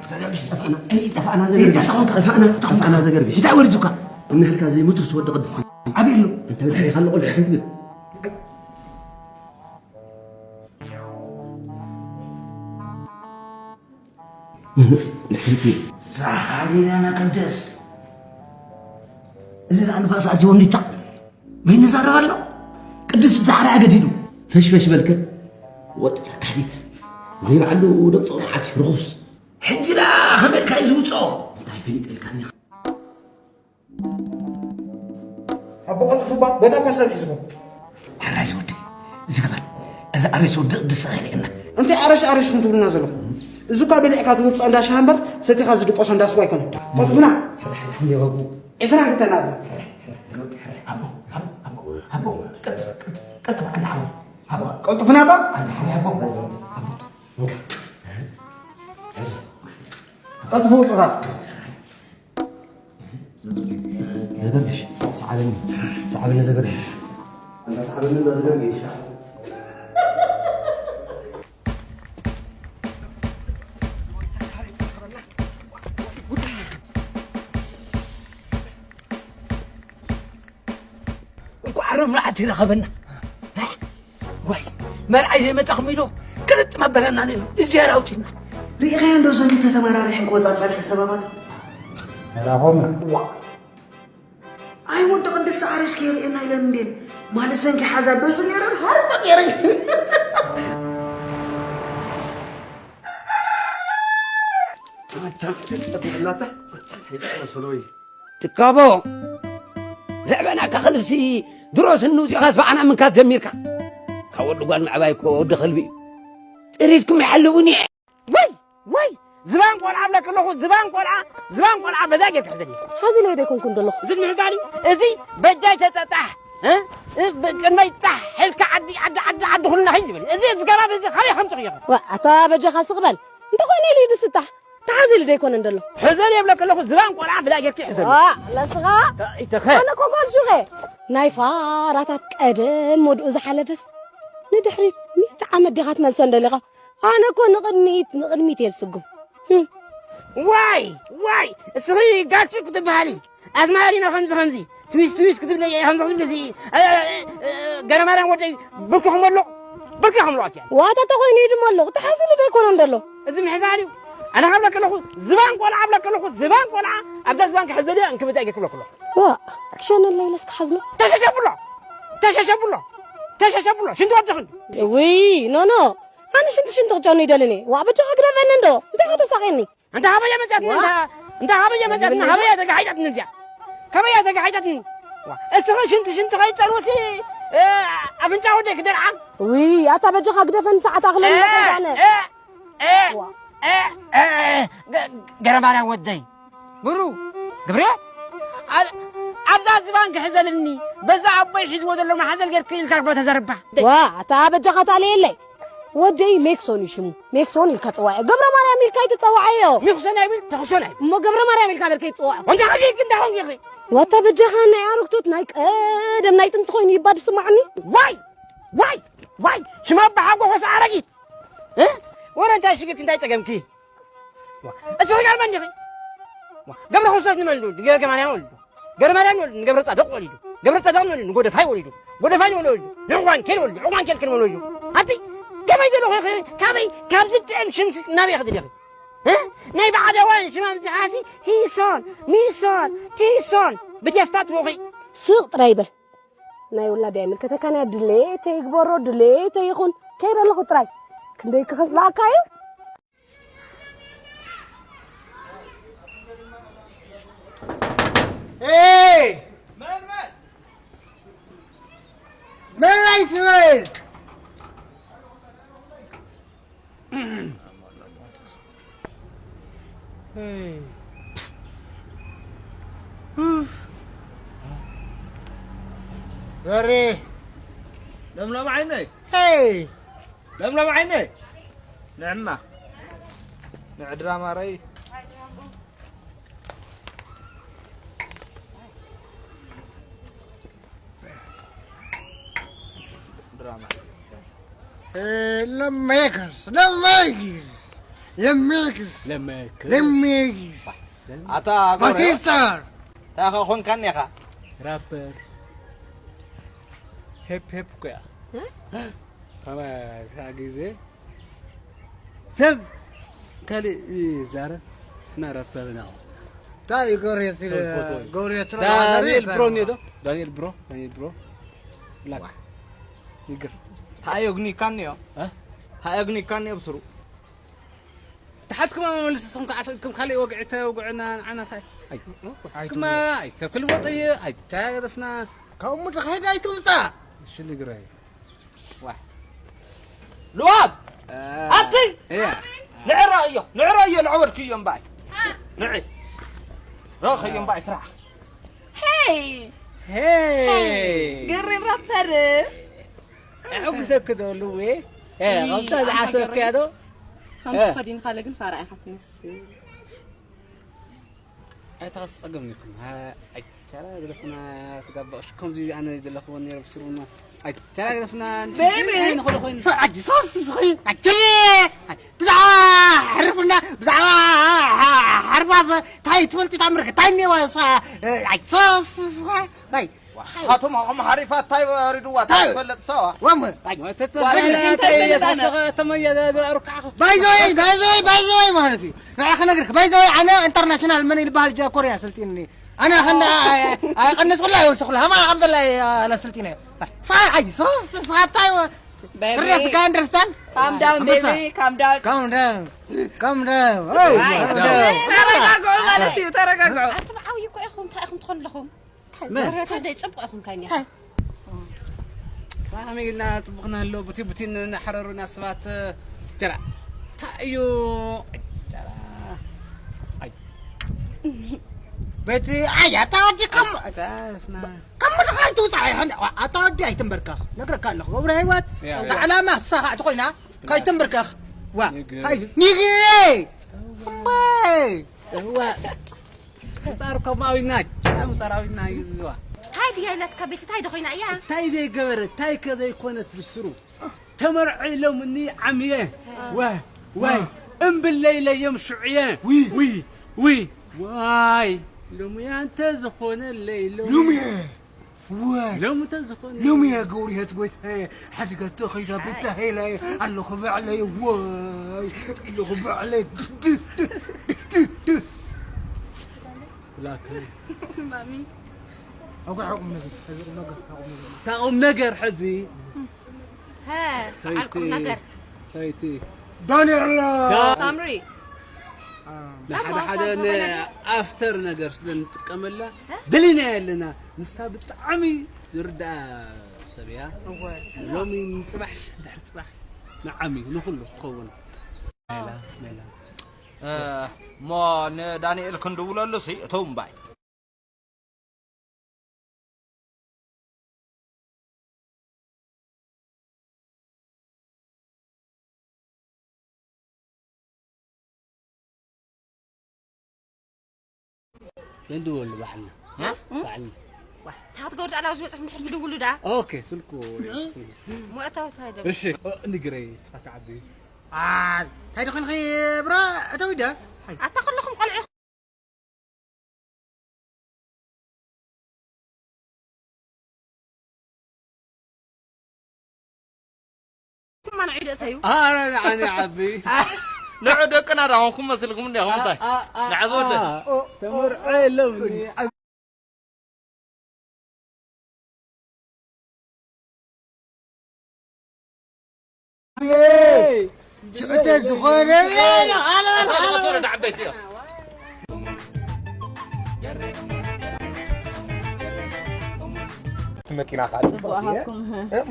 ተገርግሽ ጠፋና። እይ፣ ጠፋና ዘገርግሽ። እይ፣ ጠፋና። ጠፋና፣ ጠፋና። ጠፋና ዘገርግሽ። እንታይ ወሪዱካ? እነህልካ ዘይሙትር ዝወደ ቅድስቲ። ኣበይ ኣሎ? እንታይ ብድሕሪኻ ኣሎ ቆልዑ ከይትብል። ድሕሪት። ዛሓሪራና ቅድስት። እዚ ደኣ ንፋስ ኣትይዎ እንዲታ። መን ይዛረብ ኣሎ? ቅድስት ዛሕራ ገዲዱ። ፈሽ ፈሽ በልከ። ወዲ ተካሊት። ዘይበዓሉ ደምፅኦ መዓት እዩ ርኹስ። ሕጂ ደኣ ከመይ ኢልካ እዩ ዝውፅኦ? እንታይ ፈሊጠልካኒ? ኣቦ ቀልጥፉባ፣ በታ እኳ ሰብ ሒዝኩም። ኣራይስ ወደይ፣ ዝግበር። እዚ ኣሬስ ወዲ ቅድስቲ ከይርእየና። እንታይ ኣረሽ ኣረሽ ክትብሉና ዘለኹም? እዚ እኳ በሊዕካ ትውፅኦ እንዳ ሻሃ እምበር፣ ሰቲኻ ዝድቆሶ እንዳ ስዋ ኣይኮነን። ቀልጥፉና። ሕራይ ሕራይ እንዲያው ኣቦ። ዒስራን ክልተን ኣለ። ኣቦ፣ ኣቦ፣ ኣቦ፣ ኣቦ፣ ቀልጥፍ፣ ቀልጥፍ፣ ቀልጥፍ፣ ዓንዲ ሓወይ። ኣቦ። ቀልጥፉና ኣባ። ዓንዲ ሓወይ፣ ኣቦ። ኣቦ። ቀልጥፉ ውፁኻ። ዘገርግሽ፣ ሰዓበኒ፣ ሰዓበኒ ዘገርግሽ። እንዳ ሰዓበኒ እንዳ ዘገርግሽ፣ ሰዓበኒ። እንኳዕ ሮም መዓልቲ ረኸበና። ወይ መርዓይ ዘይመጻኹም ኢሉ ቅልጥ መበለና ነይሩ። እዚያር ኣውጺና። ርኢኻዮ እንዶ እዞም ተተመራሪሐን ክወጻ ዝጸንሐ ሰባባት? መራኾም። ዋ። ኣይ ወዲ ቅድስቲ ዓርሽ ከይርእየና ኢለን እንዴን። ማለት ሰንኪ ሓዛ በዚ ገይረን ሃርባ ገይረን። ትካቦ፣ ዘዕበናካ ክልብሲ ድሮ ስኒ ውፂኻስ ብኣና ምንካስ ጀሚርካ። ካብ ወዲ ጓል ምዕባይ እኮ ወዲ ከልቢ እዩ። ጥሪትኩም ይሓልውን እየ። ወይ፣ ወይ፣ ዝባን ቆልዓ እብለክ ኣለኹ፣ ዝባን ቆልዓ፣ ዝባን ቆልዓ በዛ ጌርካ ሕዘኒ። ሓዚ ኢለ ዶ ኣይኮንኩን ዘለኹ? እዚ ምሕዛኒ፣ እዚ በጃይ ተጠጣሕ፣ እ? እ፣ ብ-፣ ቅድመይ ጣሕ፣ ሕልካ ዓዲ፣ ዓዲ፣ ዓዲ፣ ዓዲ ኩልና ኸይድ ይበል። እዚ፣ እዚ ከባቢ እዚ ካበይ ከምፅእ እየ? ዋ፣ ኣታ በጃኻ ስቕ በል። እንተኾይነ ኢሉ ይድስታሕ። ተሓዚሉ ዶ ኣይኮነን ዘሎ? ሕዘል የብለክ ኣለኹ፣ ዝባን ቆልዓ ብላ ጌርኪ ሕዘል። ዋ፣ ለስኻ? ተኢተኸ። ኣነ እኮ ጓል ሹቐ። ናይ ፋራታት ቀደም ወድኡ ዝሓለፈስ ንድሕሪት ሚእቲ ዓመት ዲኻ ትመልሰን ደሊኻ? ኣነ እኮ ንቕድሚት፣ ንቕድሚት እየ ዝስጉም። ህም። ዋይ፣ ዋይ፣ እስኺ ጋሽ ክትበሃሊ፣ ኣዝማሪኖ ከምዚ፣ ከምዚ፣ ትዊስ፣ ትዊስ ክትብለይ፣ ከምዚ ክትብሊ፣ እዚ፣ እ፣ እ፣ እ፣ ገረማርያም ወደይ፣ ብርኪኹም ኣሎ፣ ብርኪኹም ኣሎ፣ ኣኪያ። ዋታ ተኾይኑ ይድሞ ኣሎ፣ ተሓዚሉ ዶ ኣይኮነን ደሎ? እዚ ምሕዛን እዩ። ኣነ ካብ ለከለኹ፣ ዝባን ቆልዓ ኣብ ለከለኹ፣ ዝባን ቆልዓ፣ ኣብዛ ዝባን ክሕዘልያ፣ እንክብታ ይገክብ ለከለኹ። ዋ፣ ክሸነለይ ለስካ ሓዝሎ። ተሸሸብሎ፣ ተሸሸብሎ፣ ተሸሸብሎ፣ ሽንቲ ወድኽን። ውይ፣ ኖ፣ ኖ፣ ኣነ ሽንቲ ሽንቲ ክጨኑ ይደልን እየ። ዋ፣ በጃኻ ግደፈኒ እንዶ፣ እንታይ ከተሳቕየኒ? እንተ ሃበየ መጽኣትኒ፣ ዋ። እንተ፣ እንተ ሃበየ መጽኣትኒ፣ ሃበየ ተጋሒዳትኒ እዚኣ። ከመይ እያ ተጋሒዳትኒ? ዋ፣ እስኺ ሽንቲ ሽንቲ ከይትጠርውሲ፣ እ፣ ኣፍንጫ ወደይ ክደርዓ? ውይ፣ ኣታ በጃኻ ግደፈኒ፣ ሰዓት ኣኽለኒ እ፣ በቃ ኣነ። እ፣ እ፣ ዋ። እ፣ እ፣ እ፣ ገ-፣ ገረማርያም ወደይ። ብሩ፣ ግብሬ፣ ኣ-፣ ኣብዛ ዝባን ክሕዘልኒ፣ በዛ ኣቦይ ሒዝዎ ዘሎ ማሕዘል ጌርክ ኢልካ ግባ ተዘርባ። ዋ፣ ኣታ በጃኻ ታለየለይ። ወደይ ሜክሶን እዩ ሽሙ። ሜክሶን ኢልካ ጽዋዕ። ገብረ ማርያም ኢልካ ኣይትጸዋዓዮ። ሚኽሶን ኣይብል፣ ተኽሶን ኣይብል። እሞ ገብረ ማርያም ኢልካ በል ከይትጽዋዕ። ወንታ ከቢድ እንዳ ኾንክ ኢኺ። ዋታ በጃኻ ናይ ኣረግቶት ናይ ቀደም ናይ ጥንቲ ኮይኑ ይባ ድስማዕኒ። ዋይ! ዋይ! ዋይ! ሽማ ኣባሓጎ ኾስ ኣረጊት። እ? ወረ እንታይ ሽግርክ እንታይ ጸገምኪ? ዋ፣ እስኺ ጋር መን ዲኺ? ዋ፣ ገብረ ክርስቶስ ንመን ወሊዱ? ንገብረ ማርያም ወሊዱ። ገብረ ማርያም ወሊዱ፣ ንገብረ ጻድቕ ወሊዱ። ገብረ ጻድቕ ወሊዱ፣ ንጎደፋይ ወሊዱ። ጎደፋይ ንመን ወሊዱ? ንዕቑባንኬል ወሊዱ። ዕቑባንኬል ክንመን ወሊዱ? ኣቲ ከመይ ዘለኹ ኢኺ? ካበይ? ካብዚ ጥዕም ሽምሲ ናበይ ኢኺ ትደኺ? እ? ናይ ባዕዳዋይ ሽማም ዝሓሲ ሂሶን፣ ሚሶን፣ ቲሶን ብቴስታ ትቦኺ። ስቕ ጥራይ በል። ናይ ውላድ ኣይምልከተካን እያ። ድሌተይ ይግበሮ፣ ድሌተይ ይኹን። ከይደ ኣለኹ ጥራይ። ክንደይ ክኸስልኣካ እዩ? ኤይ! መን፣ መን? መን ኣይትበል? ኤይ! ኡፍ! በሬ! ለምለም ዓይነይ! ኤይ! ለምለም ዓይነይ! ንዕማ! ንዕድራ ማረይ! ድራማ። Eh, no me digas, no me digas. ለሜክስ ለመክ ለሜክስ ኣታ ዞረ ማሲስተር ታኸ ኾንካኒ ኢኻ ራፐር ሄፕ ሄፕ እኮ እያ። ከመ- ግዜ ሰብ ካልእ ይዛረብ፣ ንሕና ራፐር ኢና። እንታይ እዩ ጎሬት ሰው ፎቶ እዩ። ጎሬት ዳንኤል ብሮ እኒኦ ዶ? ዳንኤል ብሮ፣ ዳንኤል ብሮ ብላክ ይግር ታየግኒካኒዮ እ? ታየግኒካኒዮ ብስሩ ተሓትኩም መመልስ ስም ከዓ ሰድኩም ካልእ ወግዒ ተውግዕና ንዓና እንታይ ኣይ ክማ ኣይ ሰብ ክልወጥ እየ ኣይ ተገደፍና ካብኡ ምድሪ ከይዳ ኣይትውፃእ እሺ ንግራይ ልዋብ ኣቲ እያ ንዕሮ እዮ ንዕሮ እዮ ንዕወድክዮ እምበኣይ ንዒ ረኸዮ እምበኣይ ስራሕ ሄይ ሄይ ገሬን ራፐር ሕጉሰክ ዶ ልዌ ከምታ ዝሓሰብክያ ዶ ከምዚ ተኸዲንካ ኣለ ግን ፋራ ኢኻ ትመስል ኣይተኸስጸገም ይኹን ኣይቻላ ግደፍና ስጋባሽ ከምዚ ኣነ ዘለኽዎ ነረ ብስሩና ኣይቻላ ግደፍና ቤቢ! ንኸዶ ኮይኑ ኣጂ ሶስ ስኺ ኣጂ ብዛዕባ ሕርፍና ብዛዕባ ሕርፋፍ እንታይ ትፈልጢ ታምርክ እንታይ እኒዋ ኣጂ ሶስ ስኺ ናይ ኣቶም ኣኹም ሓሪፋ እንታይ ወሪድዋ እንታይ ትፈልጥ ሰዋ ወም ተመያ ተመያ ሩካዕኹ ባይዘወይ ባይዘወይ ባይዘወይ ማለት እዩ ንዓ ክነግርክ ባይዘወይ ኣነ ኢንተርናሽናል መን ይልበሃል ጃኮርያ ስልጢኒ ኣነ ከንዳ ኣይቀነስኩላ ኣይወሰኩላ ሃማ ከም ዘላ ኣላ ስልጢነ ሳይ ኣይ ሶስት ሳታይ Baby, ትረፍ ጋር አንደርስታን calm down, ኣንበሳ። Baby, calm down. Calm down. Calm down. Oh, calm down. ተረጋግዑ ማለት እዩ፣ ተረጋግዑ። ኣትብዓው እኮ ኢኹም እንታይ ኢኹም ትኾኑ ኣለኹም መን? ወረታ ደይ ጽቡቕ ኢኹም ካይኒ ፋህሚ ኢልና ጽቡቕና ኣሎ ቡቲ ቡቲ እናሓረሩና ሰባት ጀራ እንታይ እዩ ጀራ ኣይ በቲ ኣይ ኣታ ወዲ ከም ኣታስና ከም ምልኻ ኣይትውፃእ ኣይኸን ኣታ ወዲ ኣይትንበርከኽ ነግረካ ኣለኹ ገብረ ህይወት ያ። ዕላማ ትሳኻዕ ተኾይና ከይትንበርከኽ ዋ ንግር። ሃይ ኒግሬ እምባይ ጽዋ ጻሩ ከማዊና ጣም ጸራዊና እዩ ዝዋ ታይ ድያ ኢላትካ ቤቲ ታይ ዶ ኮይና እያ እንታይ ዘይገበረ እንታይ ከዘይኮነት ብስሩ ተመርዖ ኢሎምኒ ዓምየ ወ ወይ እምብለይ ለዮም ሽዑየ ዊ ዊ ዋይ ሎሚ ኣንተ ዝኾነ ለይሎ ሉምየ ወይ ሎሚ ተዝኾነ ሉምየ ገውርሄት ጎይታየ ሓድገ ተኸይዳ ብታሄላየ ኣለኹ ባዕለየ ወይ ኣለኹ ባዕለየ ብላክ ማሚ ኣጉ ሓቁም ነገር ሕዚ ቁም ነገር ሓቁም ነገር ታቑም ነገር ሕዚ ሀ ዓልኩም ነገር ሰይቲ ዳንኤላ ሳምሪ ንሓደ ሓደ ኣፍተር ነገር ስለንጥቀመላ ደሊና ኣለና ንሳ ብጣዕሚ ዝርዳኣ ሰብ እያ ሎሚ ንፅባሕ ድሕሪ ፅባሕ ንዓሚ ንኩሉ ክኸውን ሜላ ሜላ እሞ ንዳንኤል ክንድውለሉ ሲ እቶም እምባይ ክንድወሉ ባዕልና ባዕልና ታትገወርድ ኣላው ዝበፅሕ ምድሕር ትድውሉ ዳ ኦኬ ስልኩ ሙእታው ታደ እሺ ንግረይ ስፋት ዓቢ እንታይ ደኾንኺ ብሮ እተው ኢደ ኣታ ከለኹም ቆልዑ ማን ዒደ እተዩ ኣረ ንዓኒ ዓቢ ንዑ ደቅና ዳኹም መስልኩም እንዲኹም እንታይ ንዓዝ ወደ ተመርዖ የለብኒ ሽዑተ ዝኾነ ዓበይቲ እዮም መኪና ከዓ ፅብቕቲ እየ።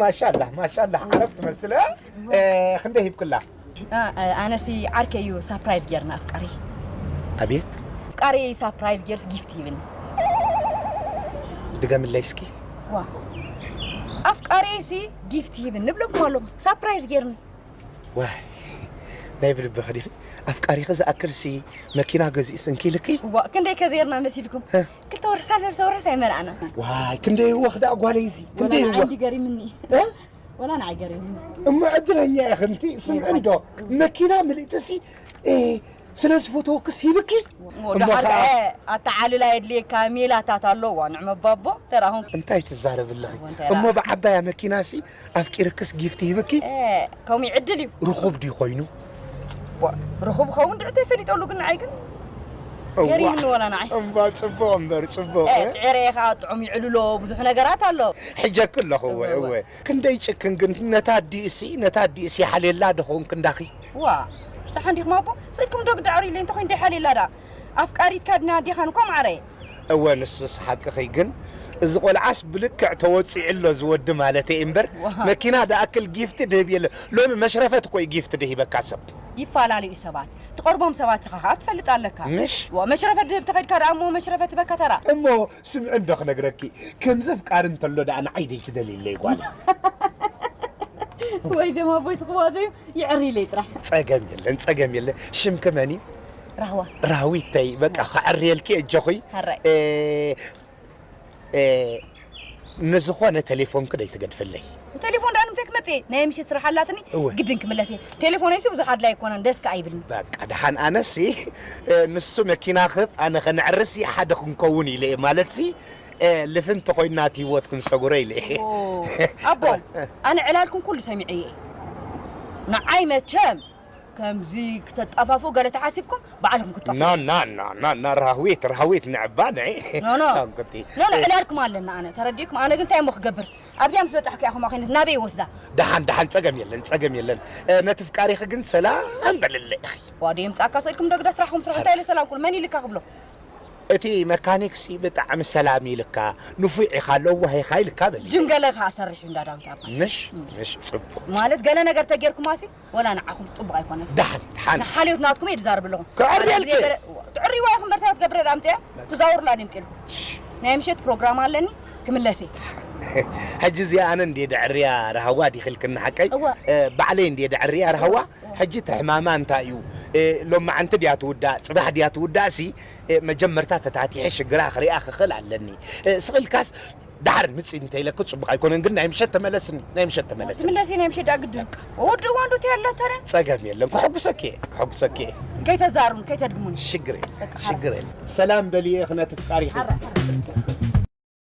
ማሻላ ማሻላ ዓረብ ትመስል እያ። ክንደይ ሂብክላ? ኣነሲ ዓርከይ እዩ ሳፕራይዝ ጌርና ኣፍቃሪ ኣቤት ኣፍቃሪ ሳፕራይዝ ጌርስ ጊፍት ሂብን ድገምለይ እስኪ። ዋ ኣፍቃሪ ሲ ጊፍት ሂብን ንብለኩም ኣለኹ ሳፕራይዝ ጌርኒ ዋይ ናይ ብልብኺ ዲኺ ኣፍቃሪኺ ዝኣክል ሲ መኪና ገዚኡ ስንኪልኪ ዋ ክንደይ ከዘይርና መሲልኩም ክልተ ወርሒ ሳልሳይ ወርሒ ሳይመልኣና ዋይ ክንደይ ወኽ ደኣ ጓለይ እዚ ክንደይ ወኽ ዓንዲ ገሪምኒ ወላ ንዓይ ገሪሙኒ። እሞ ዕድለኛ ኢኺ። እንቲ ስምዒ እንዶ፣ መኪና ምልእትሲ ስለ ዝፈተወክስ ሂብኪ። እሞ ደሓር ከዓ ከኣ ኣተዓልላ የድልየካ፣ ሜላታት ኣለዋ። ንዕመባቦ ተራኹም። እንታይ ትዛረብ ኣለኺ? እንታይ እሞ ብዓባያ መኪናሲ ኣፍቂርክስ ጊፍት ሂብኪ? ከምኡ ዕድል እዩ። ርኹብ ድዩ ኮይኑ? ርኹብ ኸውን ድዕተ ፈሊጠሉ ግን ንዓይ ግን ገሪምኒ ወላ ንዓይ። እምባ ጽቡቕ እምበር ጽቡቕ። ትዕረ ከዓ ጥዑም ይዕልሎ ብዙሕ ነገራት ኣሎ። ሕጀክ ኣለኹ። እወ እወ። ክንደይ ጭክን ግን ነታ ኣዲኡሲ ነታ ኣዲኡሲ ሓሌላ ድኸውን ክንዳኺ። ዋ ደሓን ዲኹም ኣቦ? ስእልኩም ዶ ግዳዕሪ ኢለ እንተኾይን ደይ ሓሌላ ዳ ኣፍቃሪትካ ድና ዲኻን እኳ ማዕረየ። እወ ንስስ ሓቅኺ ግን እዚ ቆልዓስ ብልክዕ ተወፂዑ ኣሎ ዝወዲ ማለት እየ እምበር ዋ። መኪና ድኣክል ጊፍቲ ድህብ የለ። ሎሚ መሽረፈት እኮ እዩ ጊፍቲ ድሂበካ ሰብ። ይፈላለዩ ሰባት ትቐርቦም ሰባት ኢኻ ከዓ ትፈልጥ ኣለካ። ምሽ? ዋ መሽረፈት ድህብ ተኸድካ ደኣ እሞ መሽረፈት በካ ተራ። እሞ ስምዒ እንዶ ክነግረኪ ከምዚ ኣፍቃሪ እንተሎ ደኣ ንዓይ ደይ ትደልይለይ ጓል። ወይ ደማ ቦይ ስኽዋዘዩ ይዕሪ ኢለይ ጥራሕ። ጸገም የለን ጸገም የለን። ሽምኪ መን እዩ? ራህዋ ራህዊተይ በቃ ከዕርየልኪ እጆኺ። ሕራይ። እ፣ እ፣ ንዝኾነ ቴሌፎንኪ ደይ ትገድፍለይ። ቴሌፎን ዳኣ ንምንታይ ክመጽእ እየ? ናይ ምሽት ስራሕ ኣላትኒ እወ። ግድን ክምለስ እየ። ቴሌፎነይሲ ብዙሕ ኣድላይ ኣይኮነን ደስ ከኣ ይብልኒ። በቃ ደሓን ኣነሲ እ፣ ንሱ መኪና ክህብ ኣነ ከነዕርሲ ሓደ ክንከውን ኢለ እየ ማለትሲ እ፣ ልፍንቲ ኮይና እቲ ህይወት ክንሰጉረ ኢለ እየ። ኦ፣ ኣቦ ኣነ ዕላልኩም ኩሉ ሰሚዐ እየ። ንዓይ መቸም ከምዚ ክተጣፋፉ ገለ ተሓሲብኩም ባዕልኩም ክትጠፉ። ና ና ና ና ና ራህዊት ራህዊት ንዕባ ንዒ ኖ፣ ኖ። ታንኩቲ ኖ ኖ ዕላልኩም ኣለና ኣነ ተረዲእኩም ኣነ ግን እንታይ እሞ ክገብር ኣብዚኣ ምስ በጻሕኩ ኢኹም ኣኺነት ናበይ ይወስዳ። ደሓን ደሓን ጸገም የለን ጸገም የለን። እ፣ ነቲ ፍቃሪኺ ግን ሰላም በልለ ኢኺ። ዋዲ የምጻእካ ስእልኩም ዶ ግዳ ስራሕኩም ስራሕ እንታይ ኢለ ሰላም ኩሉ መን ኢልካ ክብሎ። እቲ መካኒክሲ ብጣዕሚ ሰላም ኢልካ ንፉዕ ኢኻ ለዋህ ኢኻ ኢልካ በል። ጅም ገለ ከኣ ሰርሕ እዩ እንዳ ዳዊት ኣባ። ምሽ ምሽ ጽቡቕ። ማለት ገለ ነገር ተጌርኩማሲ ወላ ንዓኹም ጽቡቕ ኣይኮነትን። ደሓን ደሓን ንሓልዮት ናትኩም እየ ዝዛረብ ኣለኹ። ክዕርየልኪ። ትዕርይዋ ኢኹም በርታ ክትገብረ ዳምፅያ ትዛውርላ ድምፅ ኢልኩም ናይ ምሸት ፕሮግራም ኣለኒ ክምለስ እየ። ሕጂ እዚኣ ኣነ እንድየ ደዕርያ ረሃዋ ዲኺልክኒ ሓቀይ? እወ። እ፣ ባዕለይ እንድየ ደዕርያ ረሃዋ። ሕጂ እቲ ሕማማ እንታይ እዩ? እ፣ ሎማዓንቲ ድያ ትውዳእ ጽባሕ ድያ ትውዳእ ሲ እ፣ መጀመርታ ፈታቲሐ ሽግራ ክሪኣ ክኽእል ኣለኒ። እ፣ ስቕ ኢልካስ ዳሕር ምጽእ እንተኢለኪ ጽቡቕ ኣይኮነን ግን ናይ ምሸት ተመለስኒ ናይ ምሸት ተመለስኒ። ትምለስ እየ ናይ ምሸት ዳኣ ግድን ወዲ እዋን ዶ ትያለተረ ጸገም የለን ክሕጉሰኪ እየ ክሕጉሰኪ እየ። ከይተዛሩን ከይተድግሙን። ሽግር የለን ሽግር የለን። ሰላም በልየ ክነቲ ፍቃር ይኽእል።